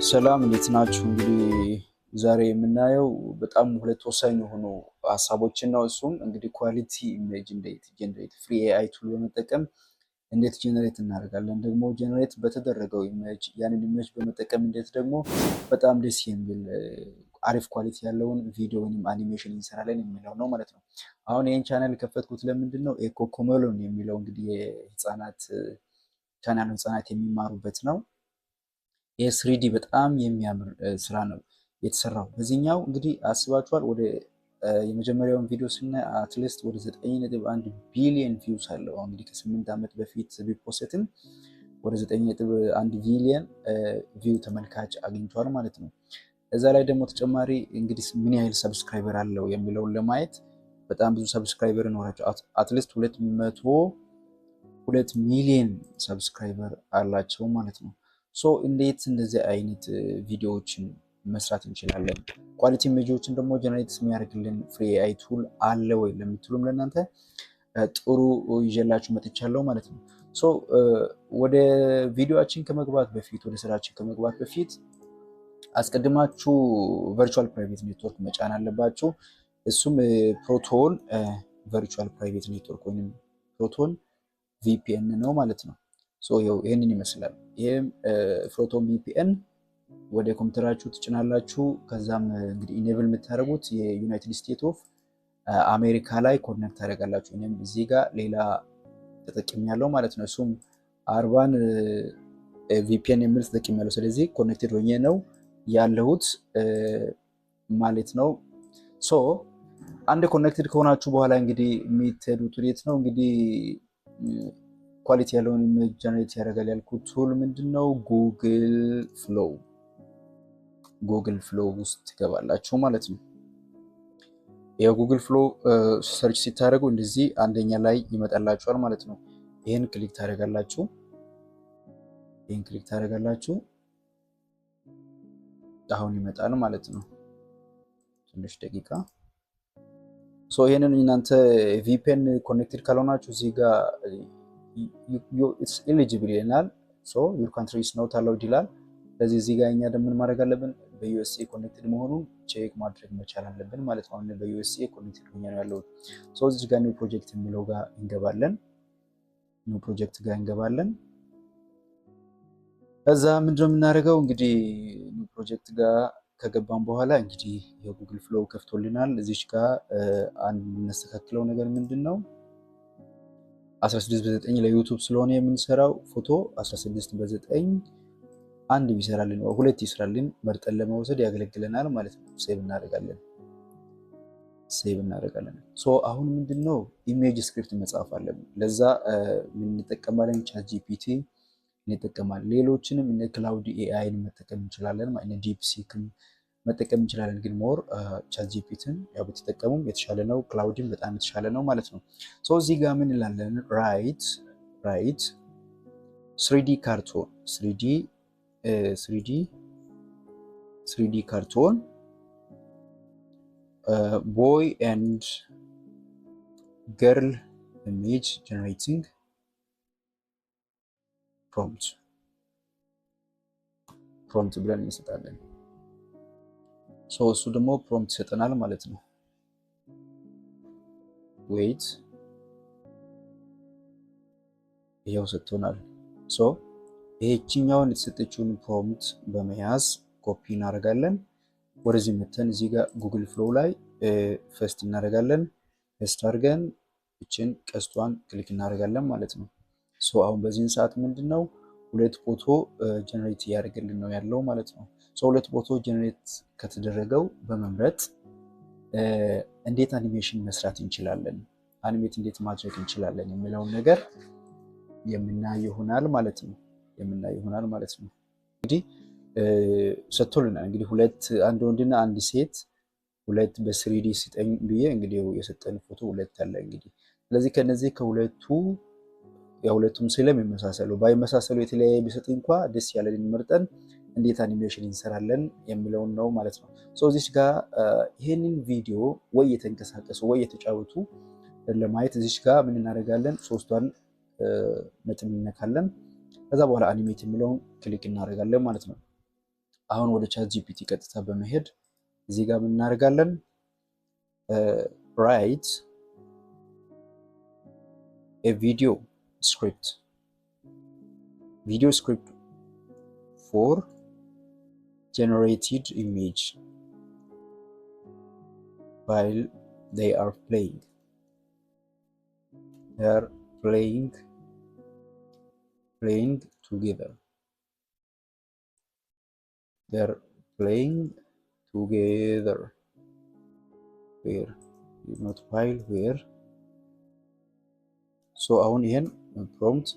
ሰላም፣ እንዴት ናችሁ? እንግዲህ ዛሬ የምናየው በጣም ሁለት ወሳኝ የሆኑ ሀሳቦችን ነው። እሱም እንግዲህ quality image እንዴት generate free AI tool በመጠቀም እንዴት generate እናደርጋለን፣ ደግሞ generate በተደረገው image ያንን image በመጠቀም እንዴት ደግሞ በጣም ደስ የሚል አሪፍ quality ያለውን ቪዲዮ ወይም አኒሜሽን እንሰራለን የሚለው ነው ማለት ነው። አሁን ይህን ቻናል የከፈትኩት ለምንድን ነው? Cocomelon የሚለው እንግዲህ የህፃናት ቻናል፣ ህፃናት የሚማሩበት ነው። ይህ 3D በጣም የሚያምር ስራ ነው የተሰራው። በዚህኛው እንግዲህ አስባችኋል፣ ወደ የመጀመሪያውን ቪዲዮ ስናይ at least ወደ 9.1 ቢሊዮን views አለው። እንግዲህ ከ8 ዓመት በፊት ቢ post ም ወደ 9.1 ቢሊዮን view ተመልካች አግኝቷል ማለት ነው። እዛ ላይ ደግሞ ተጨማሪ እንግዲህ ምን ያህል subscriber አለው የሚለውን ለማየት በጣም ብዙ subscriber ይኖራቸው፣ at least 202 ሚሊዮን subscriber አላቸው ማለት ነው። So እንዴት እንደዚህ አይነት ቪዲዮዎችን መስራት እንችላለን? Quality image ኦችን ደግሞ generate የሚያደርግልን free AI tool አለ ወይ ለምትሉም ለእናንተ ጥሩ ይዤላችሁ መጥቻለሁ ማለት ነው። So ወደ ቪዲዮአችን ከመግባት በፊት፣ ወደ ስራችን ከመግባት በፊት አስቀድማችሁ virtual private network መጫን አለባችሁ። እሱም Proton virtual private network ወይም Proton VPN ነው ማለት ነው። So ይህንን ይመስላል። ይህም Proton VPN ወደ ኮምፒውተራችሁ ትጭናላችሁ። ከዛም እንግዲህ enable የምታደርጉት የ United States of America ላይ connect ታደርጋላችሁ። እኔም እዚህ ጋር ሌላ ተጠቅሜያለሁ ማለት ነው። እሱም Urban VPN የሚል ተጠቅሜያለሁ። ስለዚህ connected ሆኜ ነው ያለሁት ማለት ነው። So አንድ connected ከሆናችሁ በኋላ እንግዲህ የምትሄዱት ወዴት ነው? እንግዲህ quality ያለውን image generate ያደርጋል ያልኩት tool ምንድን ነው? Google Flow። Google Flow ውስጥ ትገባላችሁ ማለት ነው። የ Google Flow search ስታደርጉ እንደዚህ አንደኛ ላይ ይመጣላችኋል ማለት ነው። ይህን click ታደርጋላችሁ። ይህን click ታደርጋላችሁ። አሁን ይመጣል ማለት ነው። ትንሽ ደቂቃ። So ይሄንን እናንተ VPN connected ካልሆናችሁ እዚህ ጋር eligible ይለናል። So your country is not allowed ይላል። ስለዚህ እዚህ ጋር እኛ ደግሞ ምን ማድረግ አለብን? በ USA connected መሆኑን check ማድረግ መቻል አለብን ማለት ነው። አሁን በ USA connected ሆኜ ነው ያለሁት። So እዚህ ጋር new project የሚለው ጋር እንገባለን። New project ጋር እንገባለን። ከዛ ምንድነው የምናደርገው? እንግዲህ new project ጋር ከገባን በኋላ እንግዲህ የ Google Flow ከፍቶልናል። እዚች ጋር አንድ የምናስተካክለው ነገር ምንድን ነው? 16 በ9 ለ YouTube ስለሆነ የምንሰራው ፎቶ 16 በ9 አንድ ቢሰራልን ሁለት ይስራልን መርጠን ለመውሰድ ያገለግለናል ማለት ነው። Save እናደርጋለን። Save እናደርጋለን። So አሁን ምንድን ነው image script መጻፍ አለብን። ለዛ ምን እንጠቀማለን? ChatGPT እንጠቀማለን። ሌሎችንም እነ Claude AI ን መጠቀም እንችላለን። እነ DeepSeek ም መጠቀም እንችላለን። ግን more ChatGPT ን ያው ብትጠቀሙም የተሻለ ነው። Claude ም በጣም የተሻለ ነው ማለት ነው። So እዚህ ጋር ምን እንላለን? Write 3D cartoon 3D cartoon boy and girl image generating prompt ብለን እንሰጣለን። So እሱ ደግሞ prompt ይሰጠናል ማለት ነው። Wait፣ ይኸው ሰጥቶናል። So ይሄችኛውን የተሰጠችውን prompt በመያዝ ኮፒ እናደርጋለን። ወደዚህ መተን እዚህ ጋር Google Flow ላይ paste እናደርጋለን። Paste አድርገን እችን ቀስቷን click እናደርጋለን ማለት ነው። So አሁን በዚህን ሰዓት ምንድን ነው ሁለት ፎቶ generate እያደረገልን ነው ያለው ማለት ነው። So ሁለት ፎቶ generate ከተደረገው በመምረጥ እንዴት አኒሜሽን መስራት እንችላለን፣ animate እንዴት ማድረግ እንችላለን የሚለውን ነገር የምናይ ይሆናል ማለት ነው። የምናይ ይሆናል ማለት ነው። እንግዲህ ሰጥቶልናል። እንግዲህ ሁለት፣ አንድ ወንድና አንድ ሴት፣ ሁለት በ 3D ስጠኝ ብዬ እንግዲህ የሰጠን ፎቶ ሁለት አለ እንግዲህ። ስለዚህ ከነዚህ ከሁለቱ የሁለቱም ስለሚመሳሰሉ፣ ባይመሳሰሉ የተለያየ ቢሰጥ እንኳ ደስ ያለንን መርጠን እንዴት አኒሜሽን እንሰራለን የሚለውን ነው ማለት ነው። So እዚች ጋር ይህንን ቪዲዮ ወይ የተንቀሳቀሱ ወይ የተጫወቱ ለማየት እዚች ጋር ምን እናደርጋለን? ሶስቷን ነጥብ እንነካለን። ከዛ በኋላ animate የሚለውን click እናደርጋለን ማለት ነው። አሁን ወደ ChatGPT ቀጥታ በመሄድ እዚህ ጋር ምን እናደርጋለን? Write video script for generated image while they are playing together. They're playing together where, not while, where. So አሁን ይሄን prompt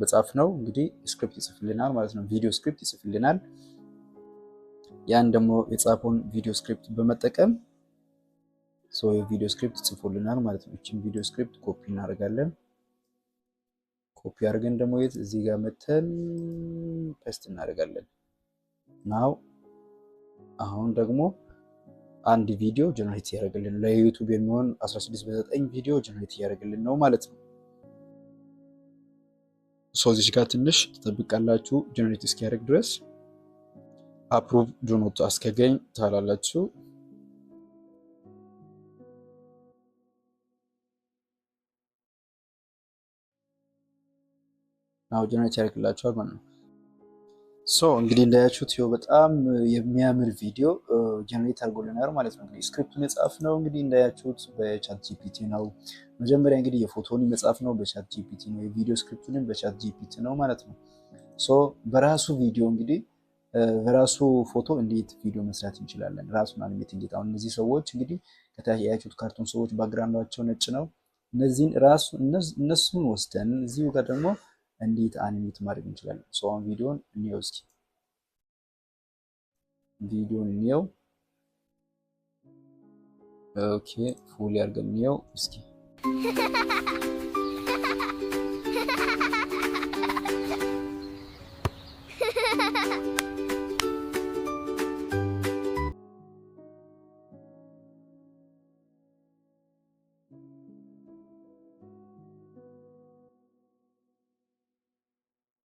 በጻፍ ነው እንግዲህ script ይጽፍልናል ማለት ነው። Video script ይጽፍልናል። ያን ደግሞ የጻፈውን video script በመጠቀም so የ video script ጽፎልናል ማለት ነው። እችን video script copy እናደርጋለን። ኮፒ አድርገን ደግሞ የት እዚህ ጋር መተን paste እናደርጋለን። Now አሁን ደግሞ አንድ ቪዲዮ generate እያደረገልን ለ YouTube የሚሆን 16:9 ቪዲዮ generate እያደረገልን ነው ማለት ነው። So እዚህ ጋር ትንሽ ትጠብቃላችሁ generate እስኪያደርግ ድረስ። Approve, do not ask again ትላላችሁ። Now generate ያደርግላችኋል ማለት ነው። So እንግዲህ እንዳያችሁት ይኸው በጣም የሚያምር ቪዲዮ generate አድርጎልናል ማለት ነው። እንግዲህ script ኡን የጻፍነው እንግዲህ እንዳያችሁት በ ChatGPT ነው። መጀመሪያ እንግዲህ የፎቶውን የጻፍነው በ ChatGPT ነው። የ video script ኡንም በ ChatGPT ነው ማለት ነው። So በራሱ ቪዲዮ እንግዲህ በራሱ ፎቶ እንዴት ቪዲዮ መስራት እንችላለን? ራሱን animate እንዴት፣ አሁን እነዚህ ሰዎች እንግዲህ ከታያችሁት cartoon ሰዎች background ኣቸው ነጭ ነው። እነዚህን ራሱ እነሱን ወስደን እዚሁ ጋር ደግሞ እንዴት animate ማድረግ እንችላለን? So አሁን ቪዲዮን እንየው እስኪ፣ ቪዲዮን እንየው። Okay, full አድርገን እንየው እስኪ።